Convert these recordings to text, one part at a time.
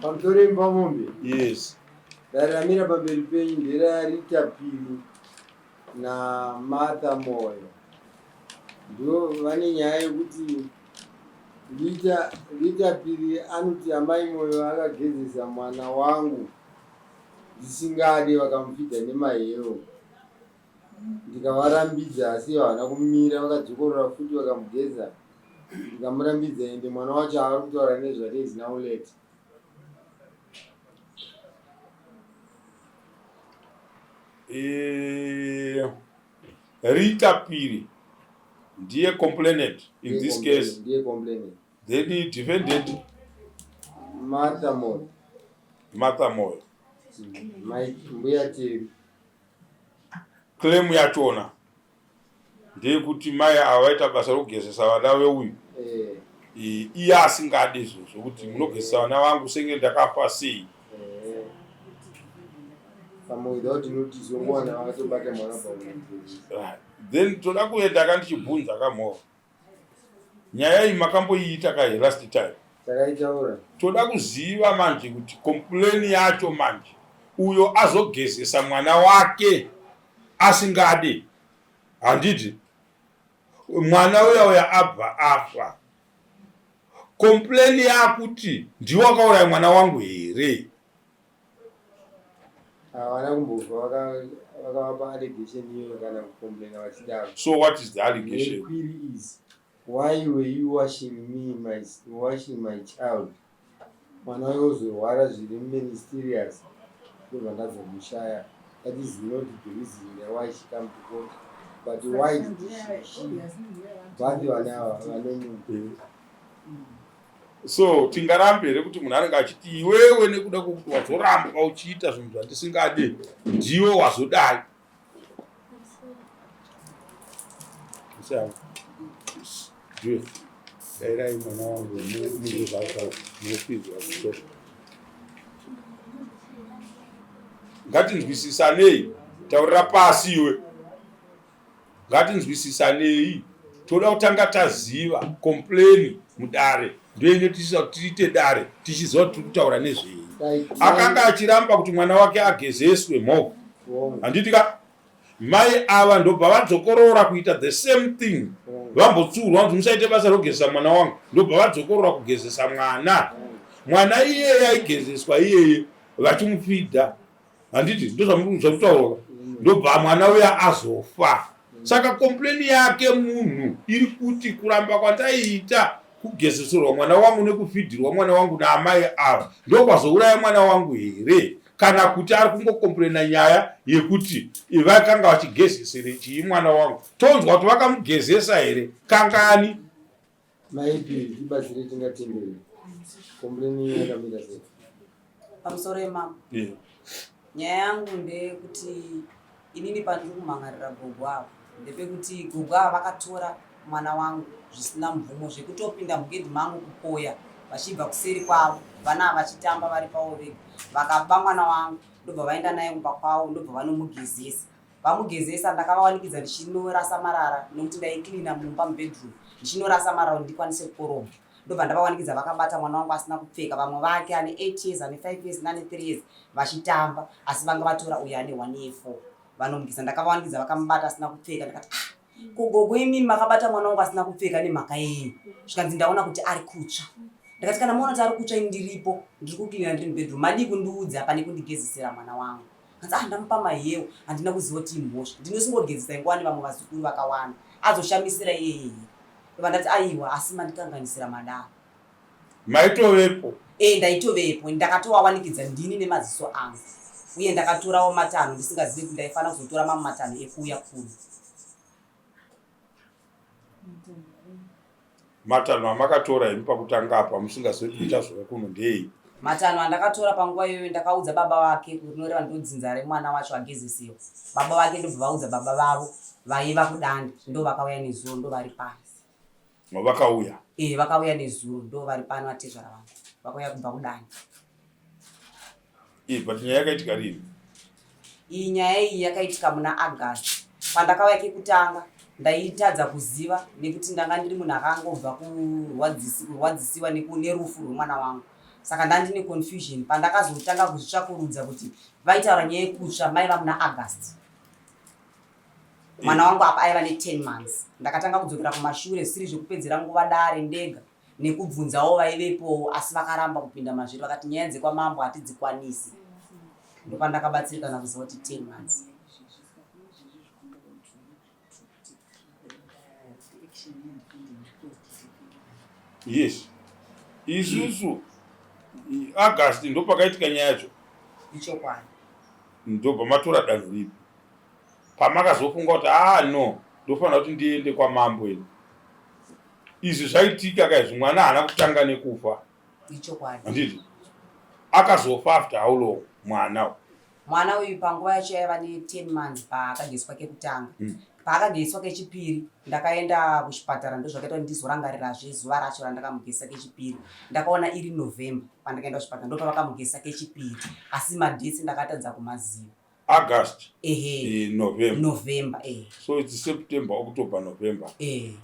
Pamusoro imba mombe. Yes. Dare ramira pamberi penyu nderaRita Piri naMartha Moyo. Ndo vane nyaya yekuti Rita, Rita Piri anoti amai Moyo akagezesa mwana wangu ndisingade vakamufidha nemaheu ndikavarambidza asi havana kumira vakadzokorora futi vakamugeza ndikamurambidza ende mwana wacho aari kutaura nezvake is now late. Eh, Rita Piri ndiye complainant in this case. Ndiye complainant. Then defendant Martha Moyo. Martha Moyo. Mai Mbuya Teri. Claim yachona ndeyekuti mai ava vaita basa rekugezesa vana veuyu eh. iye asingadi izvozvo kuti munogezesa vana vangu senge ndakafa sei. Eh. Then toda kuenda ka ndichibvunza kamhoro nyaya iyi makamboiita ka last time takaitaura toda kuziva manje kuti complain yacho manje uyo azogezesa mwana wake asingade handiti mwana uya uya abva afa complain yakuti ndiwe wakauraya mwana wangu here Havana kumbofa vakavapa allegation iyoyo kana kucomplaina vachidaro. So what is the allegation? The query is why were you washing me my washing my child? Mwana wake ozorwara zviri ministerious ndobva ndazomushaya. That is not the reason why she come to court. But why did she bath vana ava vane So tingarambe here kuti munhu anenge achiti iwewe nekuda kwekuti wazorambwa uchiita zvinhu zvandisingade ndiwe wazodai. Dairai mwana wangu munopinzwa ngatinzwisisanei taurira pasi iwe Ngatinzwisisanei, toda kutanga taziva complain mudare ndoinotiisa kuti tiite dare tichiziva kuti tiri kutaura nezvei. Akanga achiramba kuti mwana wake agezeswe mhogo, handiti ka? Mai ava ndobva vadzokorora kuita the same thing, vambotsiurwa kunzi musaite basa rokugezesa mwana wangu, ndobva vadzokorora kugezesa mwana. Mwana iyeye aigezeswa iyeye vachimufidha handiti ndozvamukutaurwa ndobva mwana uya azofa saka kompleni yake munhu iri kuti kuramba kwandaiita kugezeserwa mwana wangu nekufidhirwa mwana wangu naamai ava ndokwazouraya mwana wangu here kana kuti ari kungokomplena nyaya yekuti vakanga vachigezesere chii mwana wangu tonzwa kuti vakamugezesa here kangani Maipi tibatsire tingatenderere. Complain yakamira sei? Pamusoro yemama. Yeah. Nyaya yangu ndeyekuti inini pandiri kumhan'arira gogo ava ndepekuti gogo ava vakatora mwana wangu zvisina mvumo zvekutopinda mugedhi mangu kupoya vachibva kuseri kwavo vana ava vachitamba vari pavo vega vakaba mwana wangu ndobva vaenda naye kumba kwavo ndobva vanomugezesa Vamugezesa ndakavawanikidza ndichinorasa marara nekuti ndaicleaner mumba mubedroom ndichinorasa marara kuti ndikwanise kukorobha ndobva ndavawanikidza vakabata mwana wangu asina kupfeka vamwe vake ane 8 years ane 5 years nane 3 years vachitamba asi vanga vatora uyo ane 1 year 4 vanomugeza ndakavawanikidza vakamubata asina kupfeka ndakati ah ko gogo imimi makabata mwana wangu asina kupfeka nemhaka yei zvikanzi ndaona kuti ari kutsva ndakati kana maona kuti ari kutsva ini ndiripo ndiri kucleaner ndiri mubedroom madii kundiudza pane kundigezesera mwana wangu Hanzi ah ndamupa mahewu handina kuziva kuti imhosva ndinosingogezesa ingowani vamwe vazukuru vakawanda azoshamisira iyeye here ndobva ndati aiwa asi mandikanganisira madaro. Maitovepo? Eh ndaitovepo ndakatovawanikidza ndini nemaziso angu uye ndakatorawo matanho ndisingazive kuti ndaifanira kuzotora mamwe matanho ekuuya kuno. Matanho amakatora imi pakutanga apa musingazive kuti muchazouya kuno ndeei? Matanho andakatora panguva iyoyo ndakaudza baba vake rinoreva ndodzinza remwana wacho agezesewa. Baba vake ndobva vaudza baba vavo vaiva kuDande ndovakauya nezuro ndovari pano. Vakauya? Eh vakauya nezuro ndovari pano atezvara vangu vakauya kubva kuDande. Eh, but nyaya yakaitika rini? Iyi nyaya iyi yakaitika muna August. Pandakauya kekutanga ndaitadza kuziva nekuti ndanga ndiri munhu akangobva kurwadzisiwa nerufu rwemwana wangu. Saka ndandine confusion pandakazotanga kuzvitsvakurudza kuti vaitaura nyaya yekutsva maiva muna August. Mwana wangu apa aiva ne 10 months. Ndakatanga kudzokera kumashure zvisiri zvekupedzera nguva dare ndega nekubvunzawo vaivepowo asi vakaramba kupinda mazviri vakati nyaya dzekwamambo hatidzikwanisi. Ndopandakabatsirikana kuziva kuti 10 months. Yes, isusu August ndopakaitika nyaya yacho. Ichokwadi. Ndobva matora danho ripi pamakazofunga kuti ah no, ndofanira kuti ndiende kwamambo ini. Izvi zvaitika kaizvi, mwana haana kutanga nekufa. Ichokwadi. Handiti akazofa after how long mwana? Mwana uyu panguva yacho yaiva ne 10 months paakageswa kekutanga. Paakageswa kechipiri ndakaenda kuchipatara, ndozvakaita kuti ndizorangarirazve zuva racho randakamugesa kechipiri. Ndakaona iri November pandakaenda kuchipatara, ndopavakamugesa kechipiri, asi madates ndakatadza kumaziva. August, ehe, November. November, ehe. So it's September, October, November. Ehe.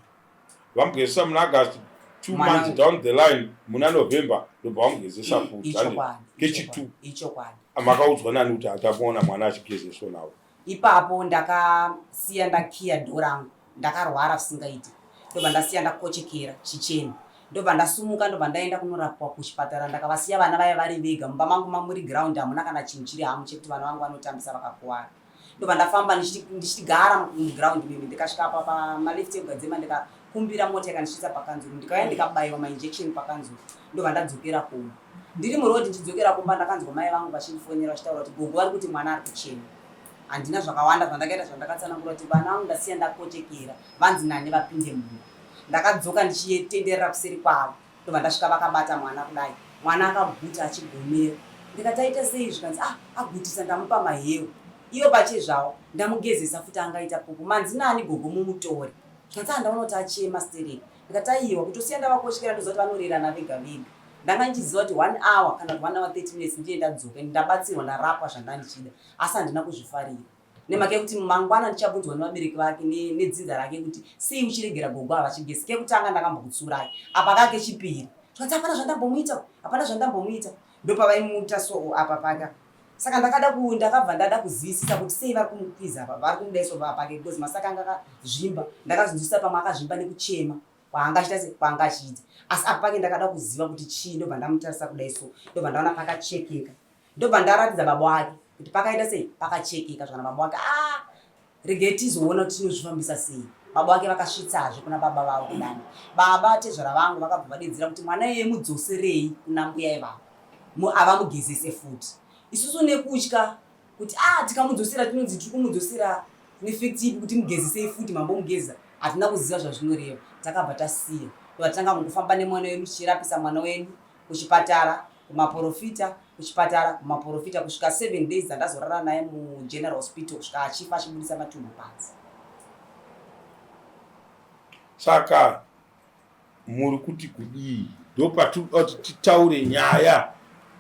Vamugezesa muna August, 2 months down the line muna November ndobva vamugezesa futi. Ichokwadi. Kechi2. Ichokwadi. Makaudzwa nani kuti hatamuona mwana achigezeswa nawo? Ipapo ndakasiya ndakiya door rangu, ndakarwara zvisingaite, ndobva ndasiya ndakochekera chicheni, ndobva ndasumuka, ndobva ndaenda kunorapwa kuchipatara. Ndakavasiya vana vaya vari vega mumba mangu, mamuri ground, hamuna kana chinhu chiri hamu chekuti vana vangu vanotambisa vakakuvara. Ndobva ndafamba ndichigara muground mimi, ndikasvika apa pamaleft ekugadzema, ndikakumbira mota ikandisvitsa pakanzuru, ndikauya ndikabaiwa mainjection pakanzuru, ndobva ndadzokera kumba. Ndiri muroad ndichidzokera kumba, ndakanzwa mai vangu vachindifonera vachitaura kuti gogo vari kuti mwana ari kuchema. Handina zvakawanda zvandakaita, zvandakatsanangura kuti vana vangu ndasiya ndakochekera, vanzi nani vapinde mumba. Ndakadzoka ndichitenderera kuseri kwavo, ndobva ndasvika vakabata mwana kudai, mwana akaguta achigomera. Ndikati aita sei? Zvikanzi ah, agutisa, ndamupa maheu iyo pachezvawo, ndamugezesa futi angaita pupu. Manzi nani gogo mumutore? Zvikanzi ah, ndaona kuti achema stereki. Ndikati aiwa, kutosiya ndavakochekera, ndoziva kuti vanorerana vega vega. Ndanga ndichiziva kuti 1 hour kana kuti 1 hour 30 minutes ndiye ndadzoka, and ndabatsirwa, ndarapwa zvandandichida, asi handina kuzvifarira nemhaka yekuti mangwana ndichabvunzwa nevabereki vake nedzinza rake kuti sei uchiregera gogo ava vachigeza. Kekutanga ndakambokutsurai, apa kaa kechipiri. Zvikanzi hapana zvandambomuita, hapana zvandambomuita. Ndopavaimuta so apa paka. Saka ndakada ku ndakabva ndada kuzivisisa kuti sei vari kumukwiza apa, vari kumudai so pake, because masaka anga akazvimba. Ndakazvinzwisisa pamwe akazvimba nekuchema kwaanga achiita se kwaanga achiita, asi apa pake ndakada kuziva kuti chii. Ndobva ndamutarisa kudai so, ndobva ndaona pakachekeka, ndobva ndaratidza baba wake kuti pakaita sei, pakachekeka. Zvakana baba wake, ah, regai tizoona kuti tinozvifambisa sei. Baba wake vakasvitsazve kuna baba vavo kudana. Baba tezvara vangu vakabva vadedzera kuti mwana iye mudzoserei kuna mbuya ivavo, avamugezese futi. Isusu nekutya kuti ah, tikamudzosera tinonzi tiri kumudzosera nefekti ipi kuti mugezesei futi, mambomugeza, hatina kuziva zvazvinoreva. Takabva tasiya, ndobva kungofamba nemwana wedu tichirapisa mwana wedu kuchipatara, kumaporofita, kuchipatara, kumaporofita, kusvika 7 days dzandazorara naye muGeneral Hospital kusvika achifa achibudisa matumbu panze. Saka muri kuti kudii? Ndopatinoda kuti titaure nyaya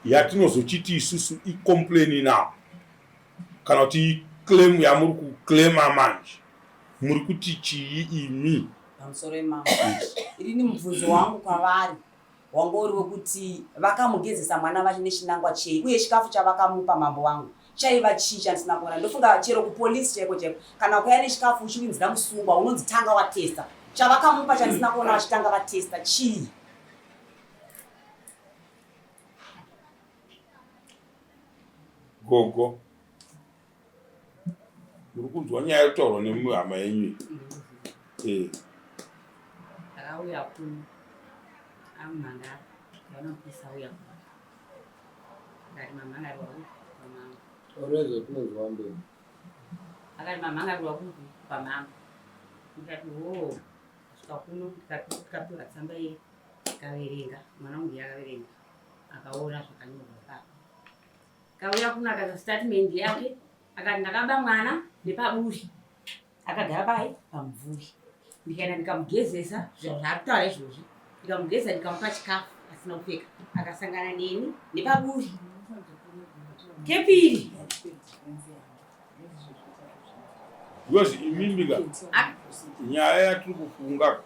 yatinozochiti isusu icomplain now, kana kuti iclaim yamuri kuclaima manje. Muri kuti chii imi? Pamusoro imambo, irini mubvunzo wangu kwavari wanga uri wekuti vakamugezesa mwana vacho nechinangwa chei, uye chikafu chavakamupa mambo wangu chaiva chii chandisina kuona. Ndofunga chero kupolisi chaiko chaiko, kana ukauya nechikafu uchiwinzira musungwa unonzi tanga watesta. Chavakamupa chandisina kuona vachitanga vatesta chii? Gogo, muri kunzwa nyaya yekutaurwa nemuhama yenyu iyi? Akauya kuno amumhangara, vanopisa uya kuno, akati mamhangarirwa kupi kwamambo. Urezvetinonzwa mberi. Akati mamhangarirwa kupi kwamambo. Ndikati hoo. Svika kuno ndikapiwa tsamba iye, ndikaverenga, mwana wangu ndiye akaverenga akaona zvakanyorwa ipapo. Kauya kuno akaisa statement yake, akati ndakaba mwana nepaburi, akagara pai pamumvuri, ndikaenda ndikamugezesa zvaari kutaura izvozvi, ndikamugezesa ndikamupa chikafu asina kupfeka, akasangana neni nepaburi kepiri. Because imimi ka, nyaya yatiri kufunga.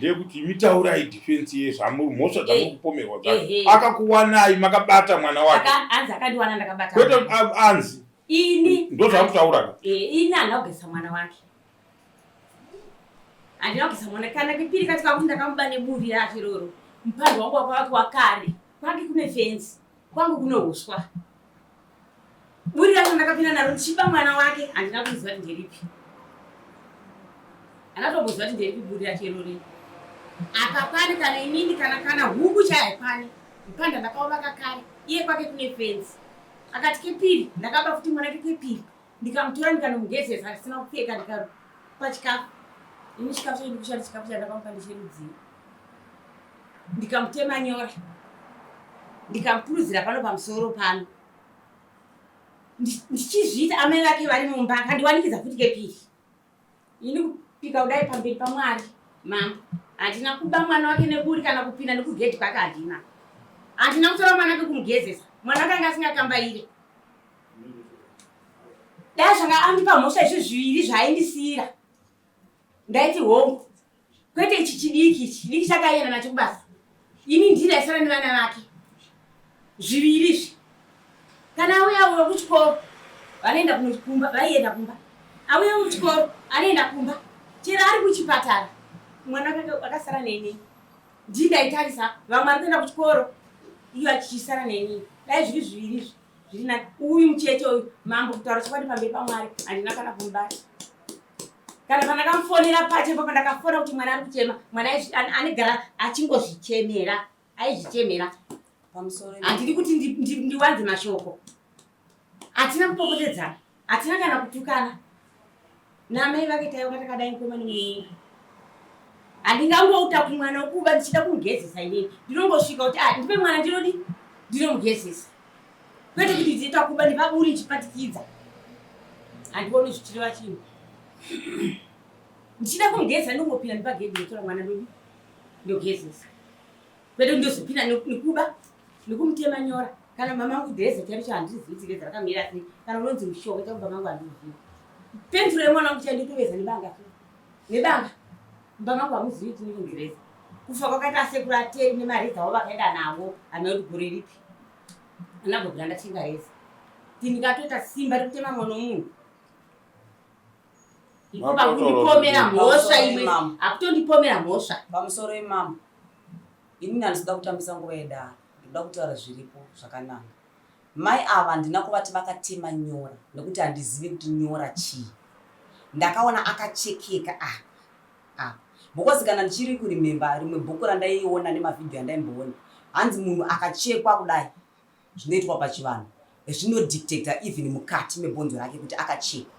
ndeyekuti imi taurai defense yezvamuri mhosva dzamuri kupomerwa dzacho. Akakuwanai makabata mwana wake. Anzi akandiwana ndakabata. Kwete anzi. Ini. Ndozvamutaura ka. Eh, ini handina kugeza mwana wake. Handina kugeza mwana kana kepiri kati kakuti ndakamuba neburi rake iroro. Mupande wangu wake wakare. Kwake kune fenzi. Kwangu kune huswa. Buri racho ndakapinda naro ndichiba mwana wake handina kuziva kuti nderipi. Andatomboziva kuti nderipi buri racho irori. Apa kwani kana inini kana kana huku chaiyo haikwani. Mupanda ndakauvaka kare iye kwake kune fenzi. Akati kepiri ndakaba futi mwana wake kepiri ndikamutora ndikanomugezesa asina kupfeka ndikapa chikafu. Ini chikafu chacho ndikushanda chikafu chandakamupa ndecherudzii. Ndikamutema nyora ndikamupuruzira pano pamusoro pano. Ndichizviita amai vake vari mumba akandiwanikidza futi kepiri. Ini kupika kudai pamberi paMwari mambo handina kuba mwana wake neburi kana kupinda nekugedhi kwake handina. Handina kutora mwana wake kumugezesa. Mwana wake anga asingakambaire. Dai zvanga andipa mhosva izvi zviviri zvaaindisiira. Ndaiti hongu. Kwete ichi chidiki ichi, chidiki chakaienda nacho kubasa. Ini ndini ndaisara nevana vake. Zviviri izvi. Kana auya uyo kuchikoro, vanoenda kunokumba, vaienda kumba. Auya kuchikoro, anoenda kumba. Chero ari kuchipatara, mwana wake akasara neni. Ndini ndaitarisa, vamwe vari kuenda kuchikoro, iyo achisara neni. Dai zviri zviviri izvi. Zviri nani. Uyu mucheche uyu, mambo kutaura chokwadi pamberi paMwari, handina kana kumubata. Kana pandakamufonera pache ipapo ndakafona kuti mwana ari kuchema, mwana anegara achingozvichemera, aizvichemera. Pamusoro handidi kuti ndiwanze mashoko. Hatina kupopotedzana, hatina kana kutukana. Namai vake taiva takadai mukoma nemunin'ina. Handingangouta kumwana wekuba ndichida kumugezesa inini. Ndinongosvika kuti ah, ndipe mwana ndinodi ndinomugezesa. Kwete kuti ndiita kuba ndipaburi ndichipatikidza. Handioni zvichireva chinhu. Ndichida kumugezesa ndongopinda ndipagedhi ndotora mwana ndodi ndogezesa. Kwete kuti ndozopinda nekuba nekumutema nyora. Kana mama vangu dhireza chairo chacho handizivi kuti dhireza rakamira sei. Kana unonzi mushonga chako baba vangu handizivi. Penduro yemwana wangu chaiyo ndotoveza nebanga. Nebanga. Mumba mangu hamuzivi kuti ndine dhireza. Kufa kwakaita asekuru ateri nemareza avo vakaenda navo hameno kuti gore ripi. Andambobvira ndatenga reza. Ndingatoita simba rekutema mwana wemunhu. Ipo pakundipomera mhosva imwe. Akutondipomera mhosva. Pamusoro imambo. Inini handisida kutambisa nguva yedare. Ndinoda kutaura zviripo zvakananga. Mai ava handina kuvati vakatema nyora nekuti handizivi kuti nyora chii. Ndakaona akachekeka apa apa because kana ndichiri kuremember rimwe bhuku randaiona nemavhidhiyo andaimboona hanzi munhu akachekwa kudai zvinoitwa pachivanhu zvinodictator even mukati mebhonzo rake kuti akachekwa.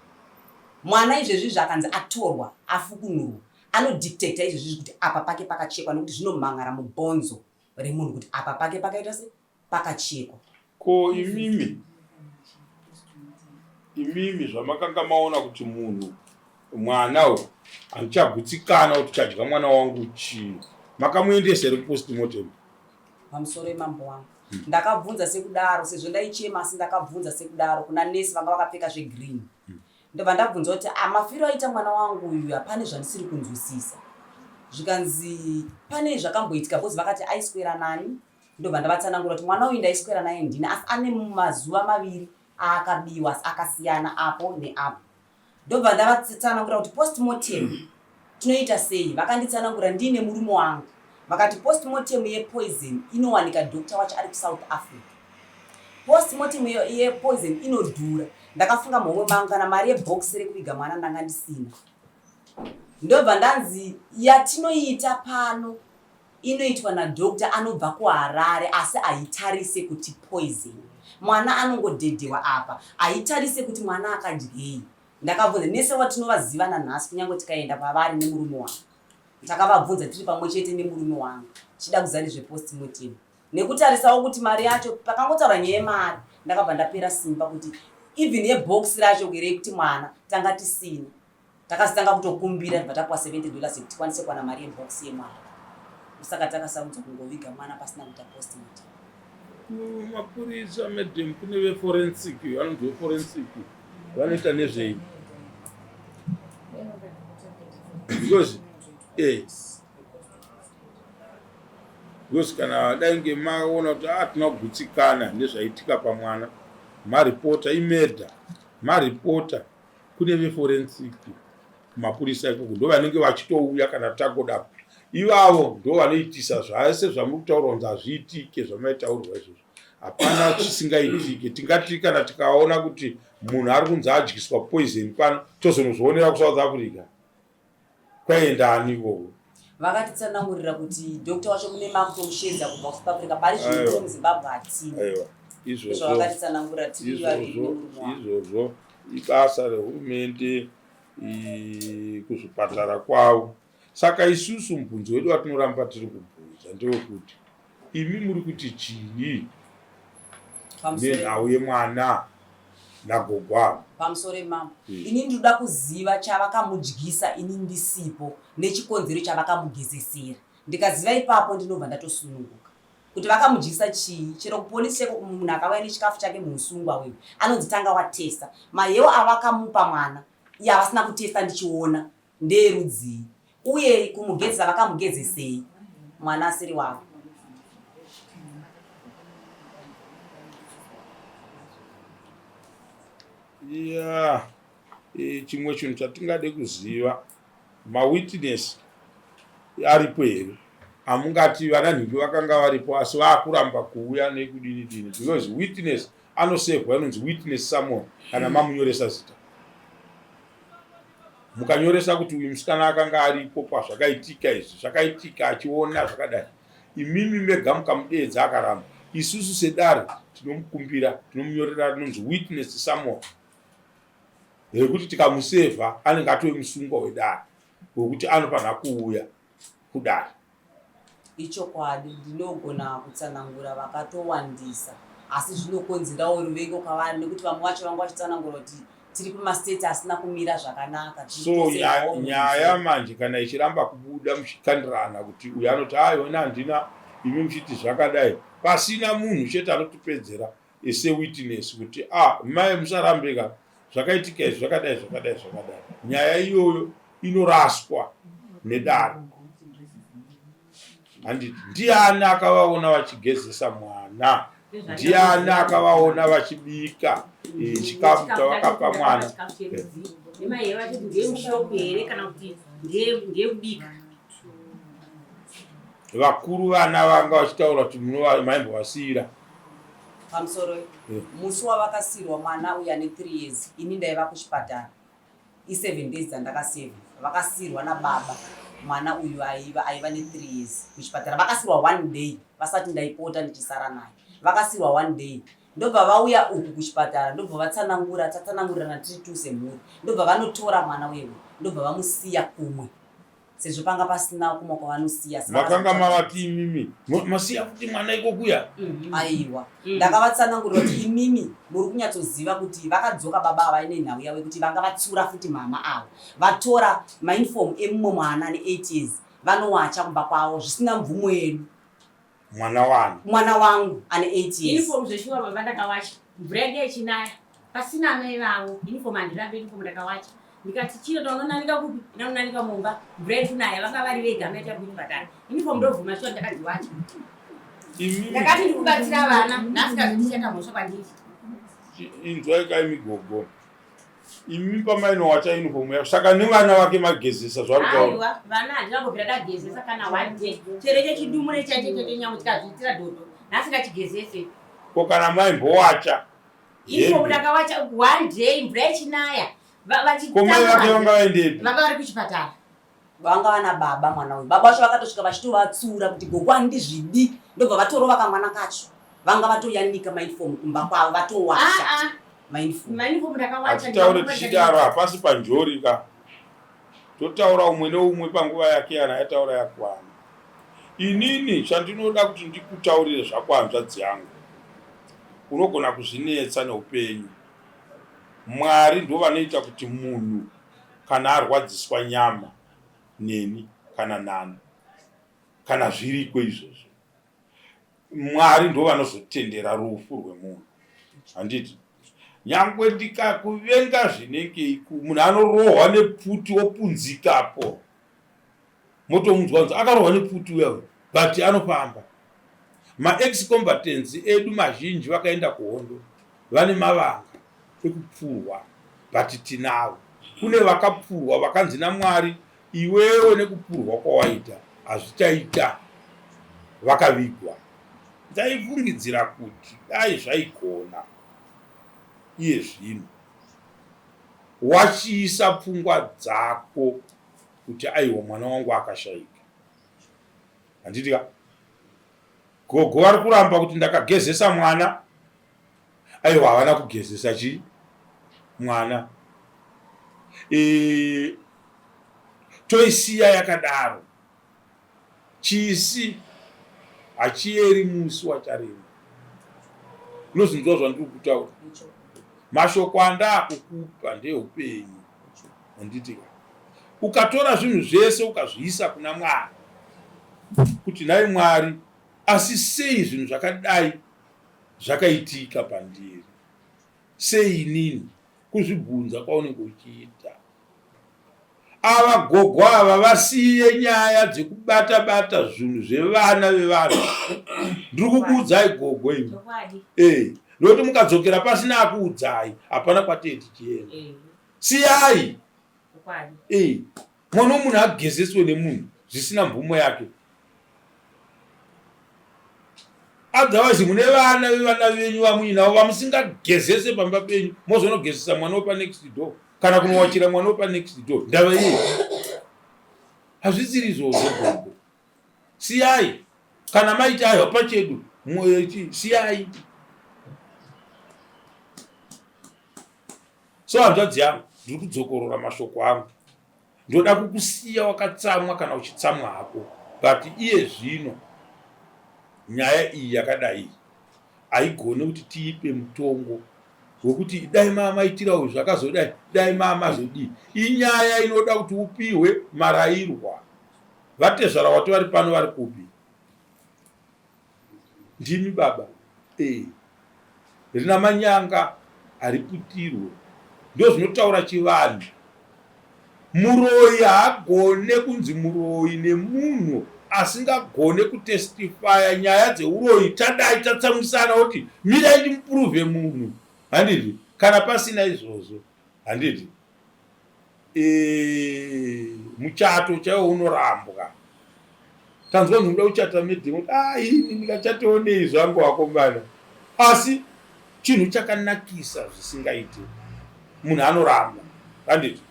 Mwana izvezvi izvi akanzi atorwa afukunurwa anodictator izvezvi izvi kuti apa pake pakachekwa nekuti zvinomhan'ara mubhonzo remunhu kuti apa pake pakaita se pakachekwa. Ko imimi imimi zvamakanga maona kuti munhu mwana uyu handichagutsikana kuti chadya mwana wangu chii makamuendesa here kupostmortem? Pamusoro yemambo wangu ndakabvunza sekudaro sezvo ndaichema asi ndakabvunza sekudaro kuna nesi vanga vakapfeka zvegreen Ndobva ndabvunza kuti ah, mafiro aita mwana wangu uyu hapane zvandisiri kunzwisisa. Zvikanzi pane zvakamboitika because vakati aiswera nani. Ndobva ndavatsanangura kuti mwana uyu ndaiswera naye ndini asi ane mazuva maviri aakabiwa asi akasiyana apo neapo. Ndobva ndavatsanangura kuti postmortem tinoita sei. Vakanditsanangura ndiine murume wangu. Vakati postmortem yepoison inowanika doctor wacho ari kuSouth Africa. Postmortem yepoison inodhura. Ndakafunga muhomwe mangu kana mari yebox rekuviga mwana ndanga ndisina. Ndobva ndanzi yatinoita pano inoitwa nadoctor anobva kuHarare asi haitarise kuti poison. Mwana anongodhedhewa apa haitarise kuti mwana akadyei. Ndakabvunza nese watinovaziva nanhasi kunyange tikaenda kwavari nemurume wangu. Takavabvunza tiri pamwe chete nemurume wangu tichida kuziva nezvepostmortem. Nekutarisawo kuti mari yacho pakangotaura nyaya yemari ndakabva ndapera simba kuti even yebox racho rekuti mwana tanga tisina. Takazotanga kutokumbira tibva tapuwa 70 dollars yekuti tikwanise kuwana mari yebox yemwana. Saka takasarudza kungoviga mwana pasina kuita postmortem. Kumapurisa madam kune veforensic vanonzi veforensic vanoita nezvei because eh. Because kana dainge maona kuti hatina ah, kugutsikana nezvaitika pamwana, maripota imedha, maripota kune veforensic kumapurisa ikoko ndo vanenge vachitouya kana tagoda ivavo ndo vanoitisa zvese zvamuri kutaura kunzi hazviitike zvamaitaurwa izvozvo hapana chisingaitike tingati kana tikaona kuti munhu ari kunzi adyiswa poison pano tozonozvionera kusouth africa kwaenda ani ikoko vakatitsanangurira kuti doctor wacho mune makutomusheedza kubva kusouth africa pari zvino muzimbabwe hatina aiwa izvozvo vakatitsanangurira tiri vaviri izvozvo ibasa rehurumende kuzvipatara kwavo saka isusu mubvunzo wedu watinoramba tiri kubvunza ndewekuti imi muri kuti chii nenhau yemwana nagogo avo pamusoro imamo hmm. ini ndinoda kuziva chavakamudyisa ini ndisipo nechikonzero chavakamugezesera ndikaziva ipapo ndinobva ndatosununguka kuti vakamudyisa chii chero kupolisi cheko munhu akauya nechikafu chake muusungwa uyu anonzi tanga watesta mahewo avakamupa mwana iye avasina kutesta ndichiona ndeerudzii uye kumugezesa vakamugezesei mwana asiri wavo ya e, chimwe chinhu chatingade kuziva mawitness aripo here amungati vana nhingi vakanga varipo asi vakuramba kuuya nekudini dini because witness anosevhwa inonzi witness summon kana mamunyoresa zita mukanyoresa kuti uyu musikana akanga aripo pazvakaitika izvi zvakaitika achiona zvakadai imimi mega mukamudeedza akaramba isusu sedare tinomukumbira tinomunyorera rinonzi witness summon rekuti tikamusevha anenge atove musungwa wedare wekuti anofanira kuuya kudare Ichokwadi ndinogona kutsanangura vakatowandisa asi zvinokonzerawo ruvengo kwavari nekuti vamwe vacho vanga vachitsanangura kuti tiri kumastate asina kumira zvakanaka. So nyaya manje kana ichiramba kubuda muchikandirana kuti uyu anoti aiwa ini handina imi muchiti zvakadai pasina munhu chete anotipedzera sewitness kuti ah mai musarambeka zvakaitika izvi zvakadai zvakadai zvakadai nyaya iyoyo inoraswa nedare handiti ndiani akavaona vachigezesa mwana ndiani akavaona vachibika eh, chikafu chavakapa mwana vakuru vana vanga vachitaura kuti maimbovasiira pamusoro eh. musi wavakasiirwa mwana uyu ane 3 years ini ndaiva kuchipatara iseven days dzandakaseva vakasiirwa nababa mwana uyu aiva aiva ne3 years kuchipatara vakasiirwa one day vasati ndaipota ndichisara naye vakasiirwa one day ndobva vauya uku kuchipatara ndobva vatsanangura tatsanangurirana tiri two semhuri ndobva vanotora mwana wewe ndobva vamusiya kumwe sezvo panga pasina kumwe kwavanosiya makanga mavati imimi masiya futi mwana ikokuya mhm. aiwa mm. ndakavatsanangurira kuti imimi muri kunyatsoziva kuti vakadzoka baba ava ine nhau yavo yekuti vanga vatsiura futi mama ava vatora mainform emumwe mwana ane 8 years vanowacha kumba kwavo zvisina mvumo yedu Mwana wani? Mwana wangu ane 8 years. Uniform zveshuwa baba ndakawacha. Mvura yanga ichinaya. Pasina amai vavo. Uniform handirambe uniform ndakawacha. Ndikati chino ndaunonanika kupi? Ndaunonanika mumba. Mvura iri kunaya vanga vari vega amai tari kuchipatara. Uniform ndobvuma shuwa ndakadziwacha. Ndakati ndikubatsira vana. Nhasi kazi ndichaita mhosva kwandiri. Inzwai kai migogo. Imi pamainowacha uniform yako saka nevana vake magezesa zvaari kutaura. Aiwa, vana handina kumbobvira ndagezesa kana one day. Chero chechidumure chaicho chete nyangwe tikazviitira dhodho. Nhasi ngachigezese. Ko kana maimbowacha Uniform hembe. ndakawacha one day mvura ichinaya. Va- Ko mai vake vanga vaendepi? Vanga vari kuchipatara. Vanga vana baba mwana uyu. Baba vacho vakatosvika vachitovatsiura kuti gogo handizvidi ndobva vatorova kamwana kacho. Vanga vatoyanika mauniform kumba kwavo vatowacha Ah, ah. mauniform. Mauniform ndakawacha. Hatitaure tichidaro hapasi panjori ka. Totaura umwe neumwe panguva yake yana yataura yakwana. Inini chandinoda kuti ndikutaurire zvako hanzvadzi yangu. Unogona kuzvinetsa neupenyu. Mwari ndovanoita kuti munhu kana arwadziswa nyama neni kana nani kana zviriko izvozvo mwari ndo vanozotendera rufu rwemunhu handiti nyangwe ndikakuvenga zvinenge munhu anorohwa nepfuti opunzikapo motomunzwa kunzi akarohwa nepfuti uya but anofamba. Maex combatants edu mazhinji vakaenda kuhondo vane mavanga ekupfurwa but tinavo. Kune vakapfurwa vakanzi naMwari iwewe nekupfurwa kwawaita hazvichaita vakavigwa. Ndaifungidzira kuti dai zvaigona iye zvino wachiisa pfungwa dzako kuti aiwa mwana wangu akashaika. Handiti ka? Gogo vari kuramba kuti ndakagezesa mwana. Aiwa havana kugezesa chii mwana. E, toisiya yakadaro. Chisi hachiyeri musi wacharema. Unozvinzwa zvandiri kutaura? Mashoko andakukupa ndeupenyu. Handiti ka? Ukatora zvinhu zvese ukazviisa kuna Mwari kuti nhai Mwari, asi sei zvinhu zvakadai zvakaitika pandiri? Sei inini? Kuzvibvunza kwaunenge uchiita. Ava gogo ava vasiye nyaya dzekubata bata zvinhu zvevana vevanhu. Ndiri kukuudzai gogo imi. Eh, nokuti mukadzokera pasina akuudzai hapana kwatee tichienda. Eh. Siyai. Eh, mwana wemunhu agezeswe nemunhu zvisina mvumo yake. Otherwise mune vana vevana venyu vamuinavo vamusingagezese pamba penyu mozonogezesa mwana wepa next door. Kana kunowachira mwana wepa next door ndava iye. Hazvisiri izvozvo gogo. Siyai. Kana maita aiwa pachedu siyai. So hanzvadzi yangu ndiri kudzokorora mashoko angu. Ndoda kukusiya wakatsamwa kana uchitsamwa hako but iye zvino nyaya iyi yakadai haigone kuti tiipe mutongo wekuti dai mamaitira uyu zvakazodai dai mamazodii. Inyaya inoda kuti upihwe marairwa. Vatezvara wati vari pano vari kupi? Ndimi baba eh. Rina manyanga hariputirwe ndozvinotaura chivanhu. Muroyi haagone kunzi muroyi nemunhu asingagone kutestifaya nyaya dzeuroyi. Tadai tatsamwisana oti mirai ndimupuruvhe munhu handiti? Kana pasina izvozvo handiti? E, muchato chaiwo unorambwa. Tanzwa kunzi muda kuchata madam oti ah ini ndingachatewo nei zvangu vakomana. Asi chinhu chakanakisa zvisingaite munhu anoramba handiti?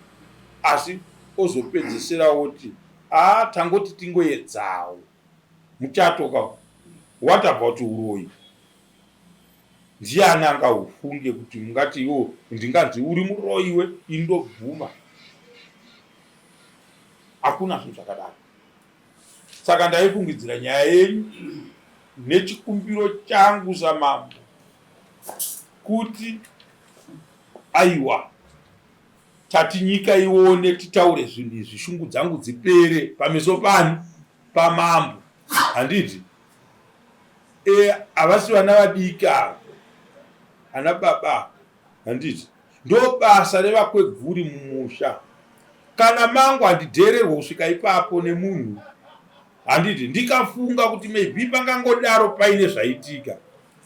Asi ozopedzesera oti ah tangoti tingoedzawo muchato ka. What about uroyi? Ndiani angaufunge kuti mungati iwo ndinganzi uri muroyi iwe ini ndobvuma. Hakuna zvinhu zvakadaro. Saka ndaifungidzira nyaya yenyu nechikumbiro changu samambo kuti aiwa tati nyika ione titaure zvinhu izvi shungu dzangu dzipere pameso pani pamambo handiti e havasi vana vadiki ava ana baba handiti ndo basa revakweguri mumusha kana mangu handidheererwe kusvika ipapo nemunhu handiti ndikafunga kuti maybe pangangodaro paine zvaitika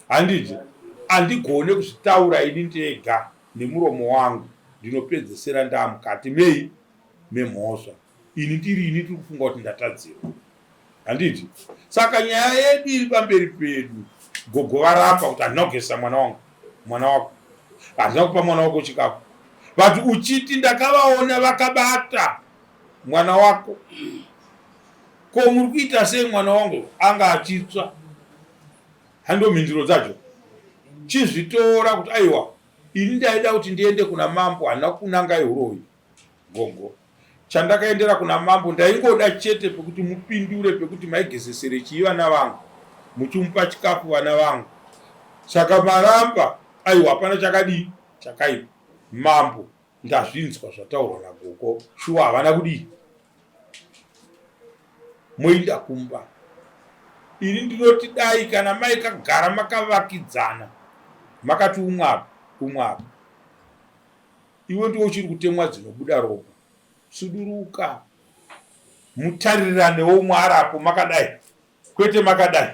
handiti handigone kuzvitaura ini ndega nemuromo wangu ndinopedzesera ndamukati mei memhosva ini ndiri ini tiri kufunga kuti ndatadzirwa handiti saka nyaya yedu iri pamberi pedu gogo varamba kuti handina kugezesa mwana wangu mwana wako handina kupa mwana wako chikafu but uchiti ndakavaona vakabata mwana wako ko muri kuita sei mwana wangu anga achitsva hando mhinduro dzacho chizvitora kuti aiwa ini ndaida kuti ndiende kuna mambo handina kunangai uroyi Gogo. Chandakaendera kuna mambo ndaingoda chete pekuti mupindure pekuti maigezesere chii vana vangu muchimupa chikafu vana vangu saka maramba aiwa hapana chakadii chakaipa mambo ndazvinzwa zvataurwa nagogo shuwa havana kudii moinda kumba ini ndinoti dai kana maikagara makavakidzana makati umwe apa umwe apa Iwe ndiwe uchiri kutemwa dzinobuda ropa. Suduruka mutarirane womwe arapo makadai kwete makadai.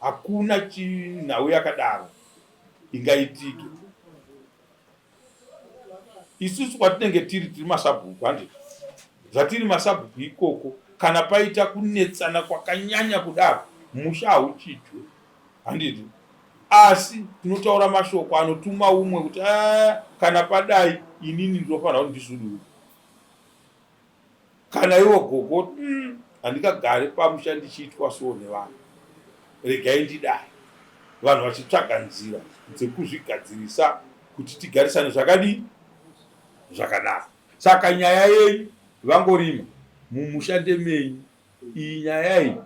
Hakuna chinhau yakadaro ingaitike. Isusu kwatinenge tiri tiri masabhuku handiti? Zvatiri masabhuku ikoko kana paita kunetsana kwakanyanya kudaro musha hauchichwe handiti? Asi tinotaura mashoko anotuma umwe kuti ah, kana padai inini ndinofanira kuti ndisuduruke. Kana ivo gogo mm, handingagare pamusha ndichiitwa so nevanhu, regai ndidai. Vanhu vachitsvaga nzira dzekuzvigadzirisa kuti tigarisane zvakadii zvakanaka. Saka nyaya yenyu vangorima mumusha ndemenyu Iyi nyaya iyi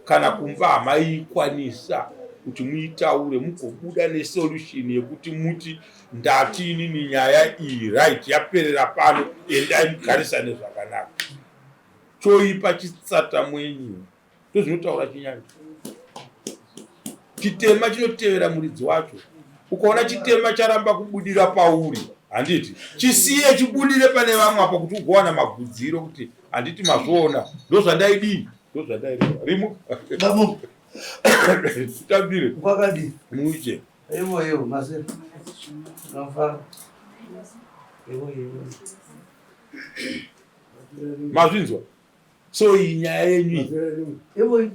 kana kumba hamaikwanisa kuti muitaure mugobuda nesolution yekuti muti ndati inini nyaya iyi right yaperera pano endai mugarisane zvakanaka choipa chitsata mwenyu ndozvinotaura chinyanya chitema chinotevera muridzi wacho ukaona chitema charamba kubudira pauri handiti chisiye chibudire pane vamwe apo kuti ugowana magudziro kuti handiti mazviona ndozvandaidii ndozvandaireva rimu titambire kwakadii muche ivo ivo masera nofara ivo ivo mazvinzwa so iyi nyaya yenyu iyi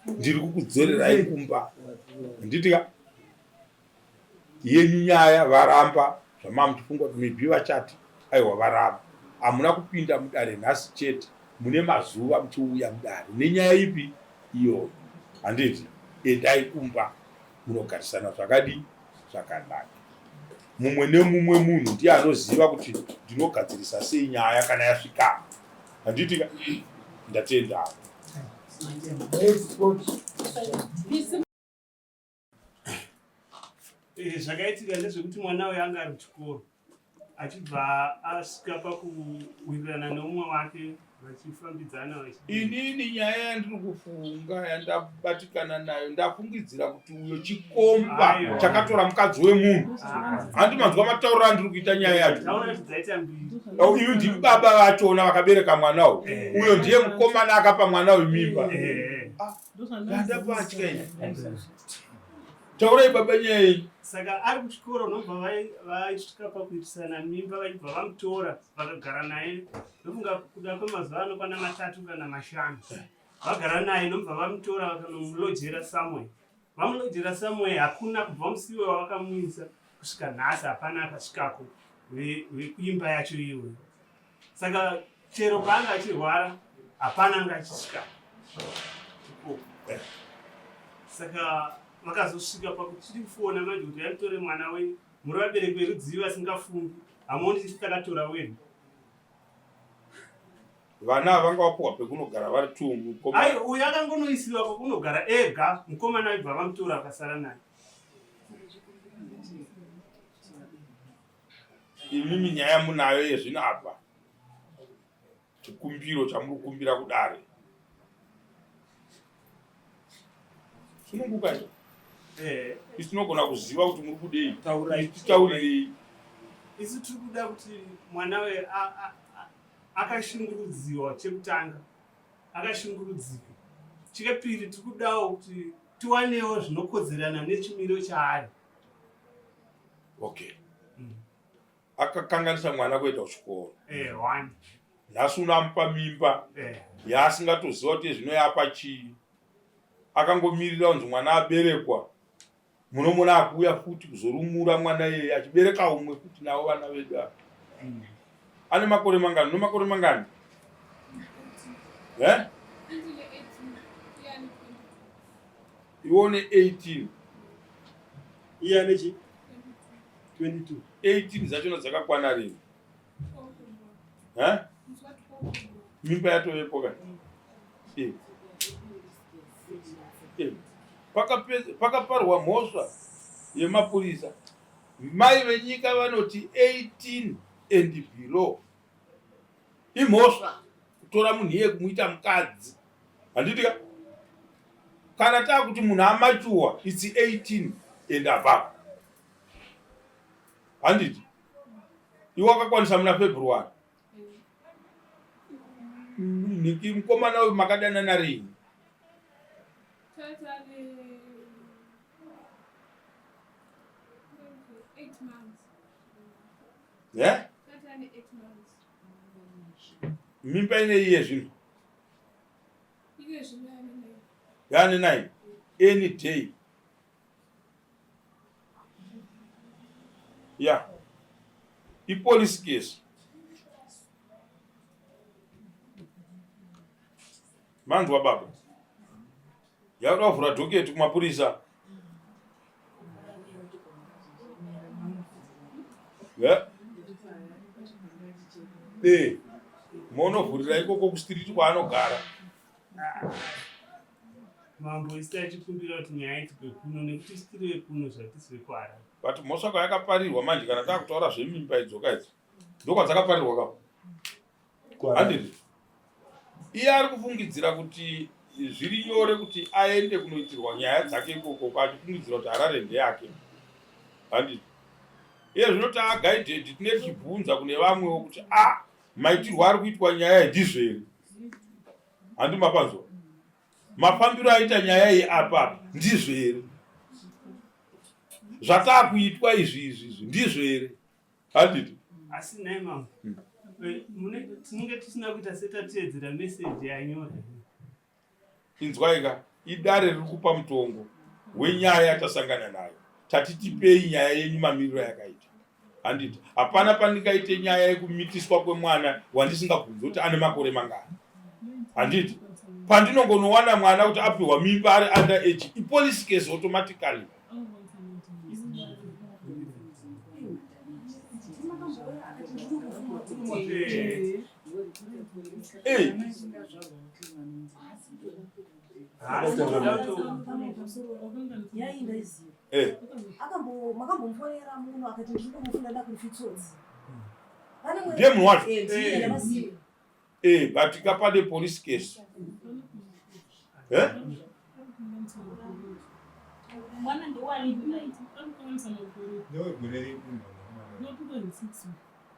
ndiri kukudzorerai kumba handiti ka yenyu nyaya varamba zvamamuchifunga kuti maybe vachati aiwa varamba hamuna kupinda mudare nhasi chete mune mazuva muchiuya mudare nenyaya ipi iyoyo handiti endai kumba munogarisana zvakadii zvakanaka mumwe nemumwe munhu ndiye anoziva kuti ndinogadzirisa sei nyaya kana yasvika handiti ka ndatenda eh, zvakaitika ndezvekuti mwana uyo anga ari kuchikoro achibva asvika pakuwirirana neumwe wake vachifambidzana. Inini nyaya yandiri kufunga yandabatikana nayo ndafungidzira kuti uyo chikomba chakatora mukadzi wemunhu. Handi manzwa matauriro andiri kuita nyaya yacho. Uyu ndimi baba vachona vakabereka mwana uyu. Eh. Uyo ndiye mukomana akapa mwana uyu mimba. Eh. Ah, ndapatya ini. Taurai baba nyaya yenyu. Saka ari kuchikoro unobva vaisvika pakuitisana mimba vachibva vamutora vakagara naye ndofunga kuda kwemazuva anokwana matatu kana mashanu vagara naye nobva vamutora vakanomulojera somewhere vamulojera somewhere hakuna kubva musiwe wavakamuisa kusvika nhasi hapana akasvikako vekuimba yacho iyoyo saka chero paanga achirwara hapana anga achisvika ikoko saka vakazosvika pakuti tiri kufona manje kuti vaitore mwana wenyu muri vabereki verudzii vasingafungi hamuoni tisu takatora wenyu vana ava vanga vapuwa pekunogara vari two mukomana ayi uyu akangonoisiwa kwekunogara ega mukomana aibva vamutora akasara naye Imimi nyaya munayo yezvino apa chikumbiro chamuri kukumbira kudare sunungukai eh. isu tinogona kuziva kuti muri kudei titaurirei isu tiri kuda kuti mwana we akashungurudziwa chekutanga akashungurudzika chepiri tiri kudawo kuti tiwanewo zvinokodzerana nechimiro chaari okay mm. Akakanganisa mwana kuenda kuchikoro eh, one nhasi unoamupa mimba eh. yaasingatoziva kuti zvino yapa chii akangomirira kunzi mwana aberekwa munomona akuuya futi kuzorumura mwana iyeye achibereka umwe futi navo vana vedu ava mm. Ane makore mangani nomakore mangani eh? Iwe une 18 iye ane chi 22 18 dzachona dzakakwana rini eh? Mimba yatovepo ka eh. Eh. Pakaparwa mhosva yemapurisa mai venyika vanoti 18 and below imhosva kutora munhu iye kumuita mukadzi handiti ka kana taakuti munhu amachuwa its 18 and above handiti iwe wakakwanisa muna february niki mukomana uyu makadanana rini Yeah? Mimba ine iye zvino. Yane 9. Any day. Yeah. Ipolice case. Manzwa baba. Yakuda kuvhura dhoketi kumapurisa. Yeah. Eh. Monovhurira ikoko kustreet kwaanogara. Mambo isu tachikumbira kuti nyaya itwe kuno nekuti isu tiri vekuno zvatisi vekuHarare. But mhosva kwayakaparirwa manje kana takutaura zvemimba idzoka idzi ndokwadzakaparirwa ka handiti iye ari kufungidzira kuti zviri nyore kuti aende kunoitirwa nyaya dzake ikoko achifungidzira kuti harare ndeyake handiti iye zvino taagaided tine tichibvunza kune vamwewo kuti a ah, maitirwo ari kuitwa nyaya ndizvo here handi mapanzwa mafambiro aita nyaya iyi apa ndizvo here zvataakuitwa izvi izvi izvi ndizvo here handiti asi nhai mama hmm. eh, tinenge tisina kuita setateedzera meseji yanyora inzwai ka idare riri kupa mutongo wenyaya yatasangana nayo tati tipei nyaya yenyu mamiriro yakaita handiti hapana pandingaite nyaya yekumitiswa kwemwana wandisingabvunzi kuti ane makore mangani handiti pandinongonowana mwana kuti apiwa mimba ari under age ipolice case automatically Hey. Eh. Ndiye munhu wacho. Eh, eh but ka pane police case. Eh? Mwana ndowani.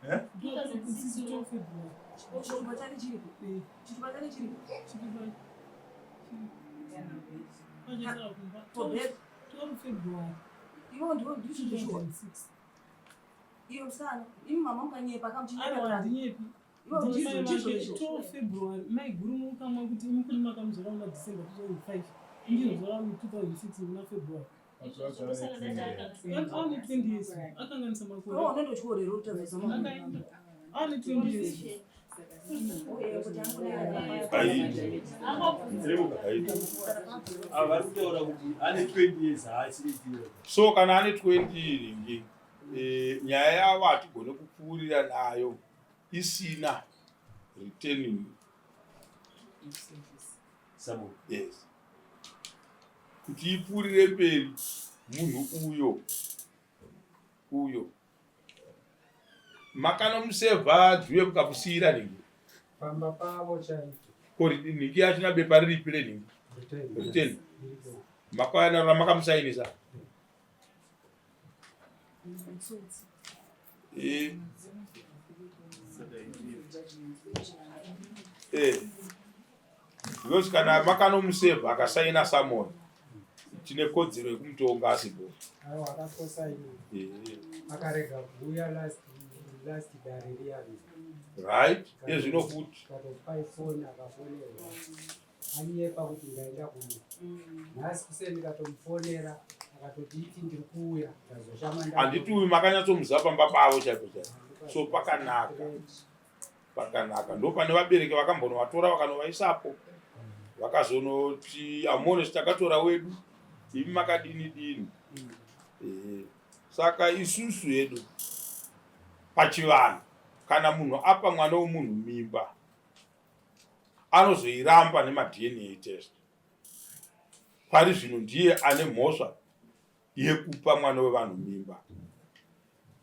Eh? Maiguru mukamwa kuti imukuri makamuzvara muna December 2005 ndinozvara 2006 muna February. Ane 20 years akanganisa makore. Ane 20 years. So kana ane 20 ringi eh, nyaya yavo hatigone kupfuurira nayo isina returning yes kuti ipfuurire mberi munhu uyo uyo makanomusevha juye mukamusiyira nhingi pamba pavo chaipo ko nhingi yachina bepa riripi renhingi return makauya ramakamusainisa Eh. Eh. Because kana makanomusevha akasaina summon tine kodzero yekumutonga asipo. Aiwa akatosaina. Eh. Akarega kuuya last last dare riya. Right? Ezvino futi. Katopai phone akafonerwa. Anyepa kuti ndaenda kuno. Nhasi kuseni ndikatomufonera akatoti iti ndiri kuuya ndazoshama nda. Handiti uyu makanyatsomuziva pamba pavo chaipo chaipo. So pakanaka. Pakanaka. Ndopane vabereki vakambonovatora vakanovaisapo. Vakazonoti amuone takatora wedu imi makadini dini. Eh, saka isusu hedu pachivanhu kana munhu apa mwana wemunhu mimba anozoiramba nemaDNA test. Pari zvino ndiye ane mhosva yekupa mwana wevanhu mimba.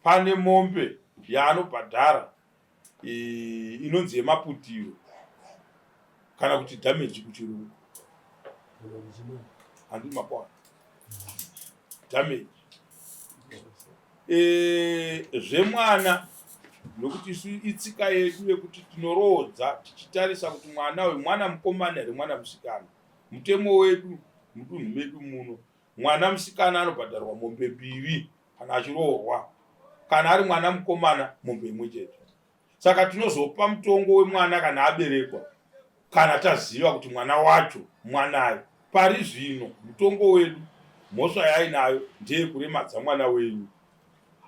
Pane mombe yaanobhadhara inonzi yemaputiro kana kuti damage kuchirungu. Handi makwana. Damage. E, zvemwana nokuti isu itsika yedu yekuti tinoroodza tichitarisa kuti mwana uyu mwana mukomana here mwana musikana. Mutemo wedu mudunhu medu muno mwana musikana anobhadharwa mombe mbiri kana Kana achiroorwa, kana ari mwana mukomana mombe imwe chete. Saka tinozopa mutongo wemwana kana aberekwa, kana taziva kuti mwana wacho mwanai. Pari zvino mutongo wedu, mhosva yaainayo ndeyekuremadza mwana wenyu,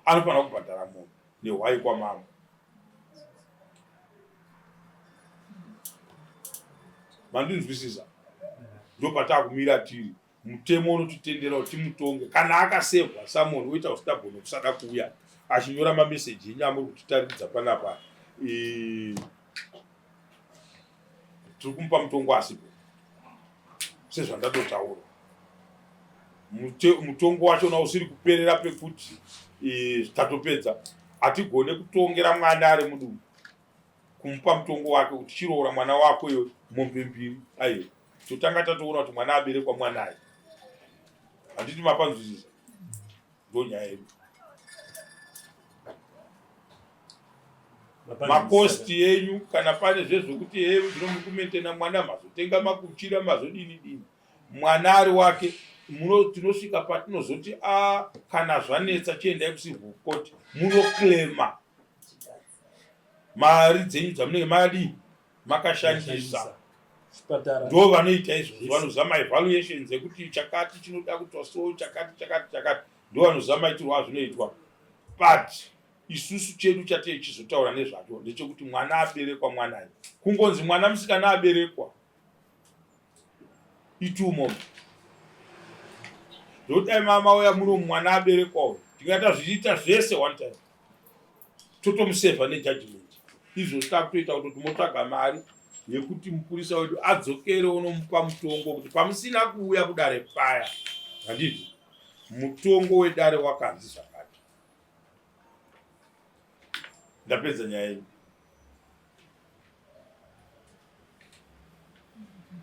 anofanira kubhadhara mombe nehwai kwamambo. Mandinzwisisa? Ndopatakumira tiri. Mutemo unotitendera kuti timutonge kana akasevhwa summon oita ustabon kusada kuuya achinyora mameseji enyu amuri kutitaridza panapa. Tiri kumupa mutongo asipo sezvandatotaura. Mutongo wachona usiri kuperera pekuti tatopedza. Hatigone kutongera mwana ari mudumbu kumupa mutongo wake kuti chiroora mwana wako iwe mombe mbiri. Aiwa, totanga tatoona kuti mwana aberekwa mwanai. Handiti mapanzwisisa? Ndonyaya yedu. Makosti enyu kana pane zvezvokuti he zvino muri kumentena mwana, mazotenga makuchira, mazodini dini, mwana ari wake. Tinosvika patinozoti a kana zvanetsa chiendai kucivil court munoclaima mari dzenyu dzamunenge madii makashandisa. Ndo vanoita izvozvo, vanoziva maevaluations ekuti chakati chinoda kuitwa so, chakati chakati chakati, ndo vanoziva maitirwo azvinoitwa. But isusu chedu chatei chizotaura nezvacho ndechekuti mwana aberekwa mwanai, kungonzi mwana musikana aberekwa itumo ndodai mama uya muno mwana aberekwa uyu tingaita zvichiita zvese one time totomusevha nejudgment. Izvozvi takutoita kutoti motsvaga mari yekuti mupurisa wedu adzokere onomupa mutongo kuti pamusina kuuya kudare paya, handiti mutongo wedare wakanzi zvakati. Ndapedza nyaya yenyu.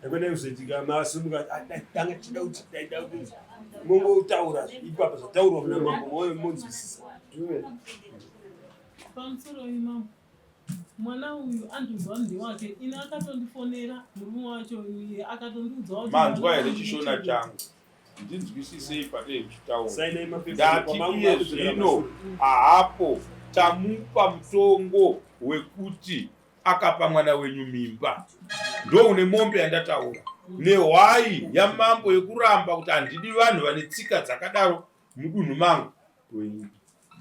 Haikona kuzoitika masimuka tanga tichida kuti taida kuti mongotaura ipapa zvataurwa kuna mambo moyo monzwisisa. Pamusoro imambo, mwana uyu andiudza kuti ndewake, ini akatondifonera murume wacho iye akatondiudza kuti Manzwa here chishona changu? Ndinzwisisei patei kuchitaura. Ndati iye zvino ahapo tamupa mutongo wekuti akapa mwana wenyu mimba, ndoune mombe yandataura nehwai yamambo yekuramba kuti handidi vanhu vane tsika dzakadaro mudunhu mangu,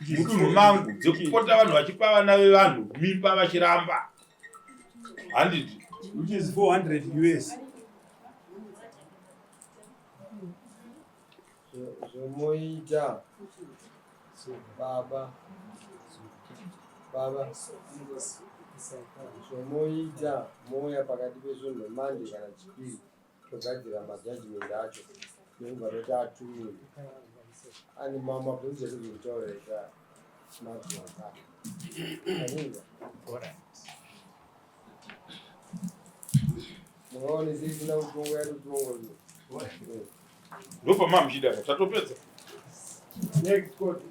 mudunhu mangu dzekupota vanhu vachipa vana vevanhu mimba vachiramba, handiti? Which is 400 US. Zvomoita baba, baba, zvomoita mouya pakati pesvondo Monday kana Chipiri, togadzira majudgment acho nekubva toti atumire ane mamwe mabvunzo ekuzokutaura ita mabvunzo. Munoona zvisina kutongo yatotongo. Ndopamamuchida tatopedza. Next court.